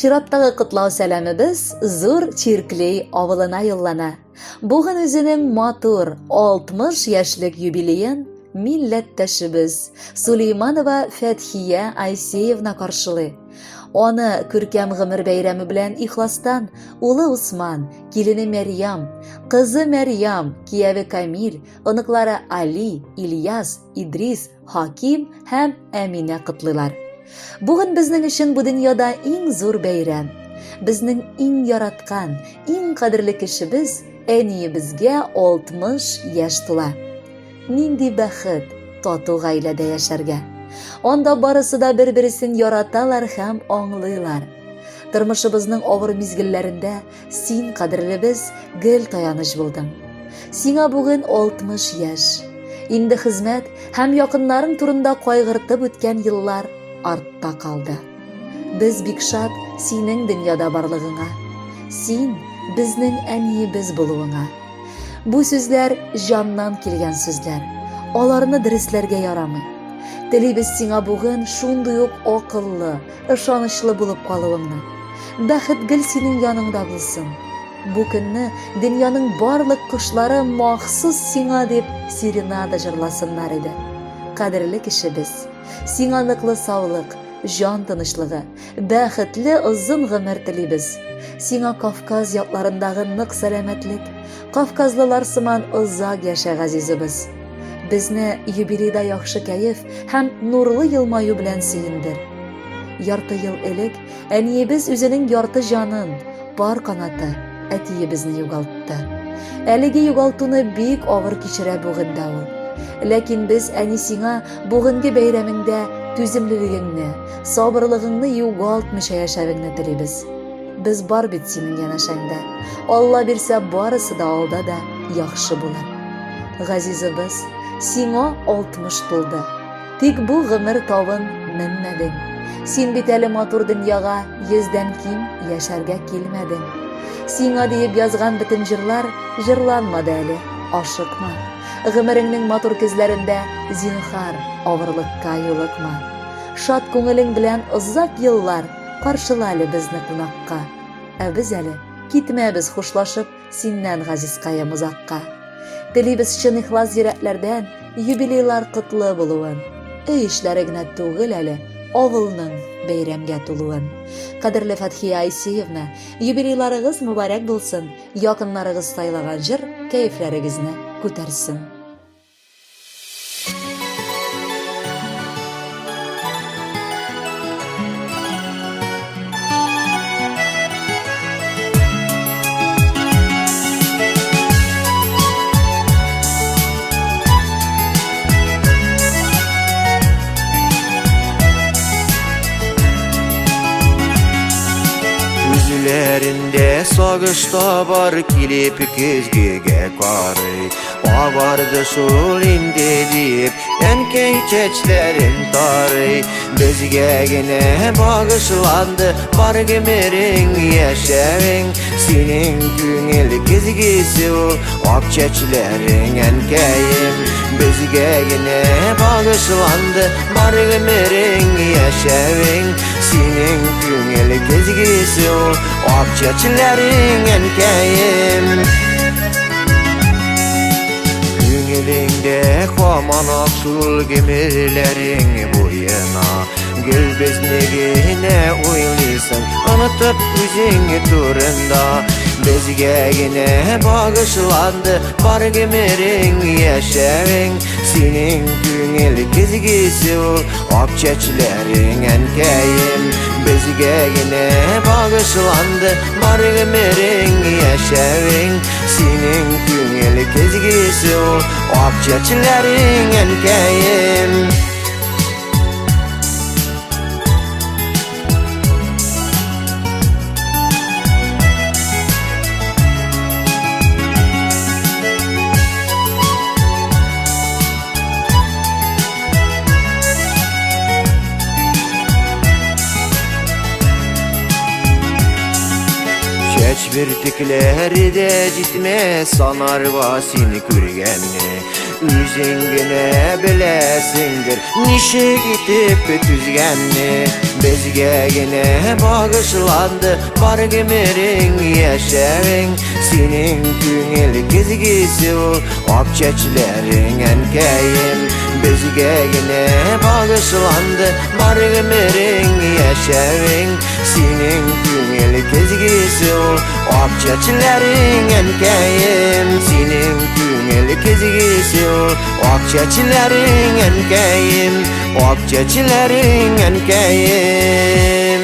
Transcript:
Чираттагы котлау сәламебез Зур Чирклей авылына юллана. Бүген үзенең матур 60 яшьлек юбилеен милләттәшебез Сулейманова Фәтхия Айсеевна каршылый. Аны күркәм гомер бәйрәме белән ихластан улы Усман, килене Мәрьям, кызы Мәрьям, кияве Камил, оныклары Али, Ильяс, Идрис, Хаким һәм Әминә котлыйлар. Бүген безнең өчен бу дөньяда иң зур бәйрәм. Безнең иң яраткан, иң кадерле кешебез әниебезгә 60 яшь тула. Нинди бәхет тату гаиләдә яшәргә. Анда барысы да бер-берсен яраталар һәм аңлыйлар. Тормышыбызның авыр мизгелләрендә Син, кадерлебез, гел таяныч булдың. Сиңа бүген 60 яшь. Инде хезмәт һәм якыннарың турында кайгыртып үткән еллар артта калды. Без бик шат синең дөньяда барлыгыңа. Син безнең әниебез булуыңа. Бу сүзләр җаннан килгән сүзләр. Аларны дөресләргә ярамый. Телибез сиңа бүген шундый ук акыллы, ышанычлы булып калуыңны. Бәхет гел синең яныңда булсын. Бу көнне дөньяның барлык кошлары махсус сиңа дип серенада җырласыннар иде. Кадерле кешебез, сиңа ныклы саулык, җан тынычлыгы, бәхетле озын гомер телибез. Сиңа Кавказ якларындагы нык сәламәтлек, кавказлылар сыман озак яшә, газизыбыз. Безне юбилейда яхшы кәеф һәм нурлы елмаю белән сөендер. Ярты ел элек әниебез үзенең ярты җанын, пар канаты, әтиебезне югалтты. Әлеге югалтуны бик авыр кичерә бүген дә ул. Ләкин без, әни, сиңа бүгенге бәйрәмеңдә түземлелегеңне, сабырлыгыңны югалтмыйча яшәвеңне телибез. Без бар бит синең янәшәңдә. Алла бирсә, барысы да алда да яхшы булыр. Газизыбыз, сиңа 60 тулды. Тик бу гомер тавын менмәдең. Син бит әле матур дөньяга йөздән ким яшәргә килмәдең. Сиңа диеп язган бөтен җырлар җырланмады әле, ашыкма. Гомереңнең матур көзләрендә зинһар авырлыкка юлыкма. Шат күңелең белән озак еллар каршыла әле безне кунакка. Ә без әле китмәбез хушлашып синнән, газизкаем, озакка. Телибез чын ихлас йөрәкләрдән юбилейлар котлы булуын. Өй эшләре генә түгел әле, авылның бәйрәмгә тулуын. Кадерле Фәтхия Айсиевна, юбилейларыгыз мөбарәк булсын, якыннарыгыз сайлаган җыр кәефләрегезне күтәрсен. Күзләрендә сагыш табар килеп көзгегә карый. Агарды шул инде дип, әнкәй чәчләрен тарый. Безгә генә багышланды бар гомерең, яшәвең. Синең күңел көзгесе ул, ак чәчләрең, әнкәем. Безгә генә багышланды бар гомерең, яшәвең. Синең күңел көзгесе ул, ак чәчләрең, әнкәем. Күңелеңдә һаман ак шул гомерләрең буена. Гел безне генә уйлыйсың, онытып үзең турында. Безгә генә багышланды бар гомерең, яшәвең. Синең күңел көзгесе ул, ак чәчләрең, әнкәем. Безгә генә багышланды бар гомерең, яшәвең. Синең күңел көзгесе ул, ак чәчләрең, әнкәем. Чәч бөртекләре дә җитмәс санарга сине күргәнне. Үзең генә беләсеңдер, ничек итеп түзгәнне. Безгә генә багышланды бар гомерең, яшәвең. Синең күңел көзгесе ул, ак чәчләрең, әнкәем. Безгә генә багышланды бар гомерең, яшәвең. Синең күңел көзгесе ул, ак чәчләрең, әнкәем. Синең күңел көзгесе ул, ак чәчләрең, әнкәем. Ак чәчләрең, әнкәем.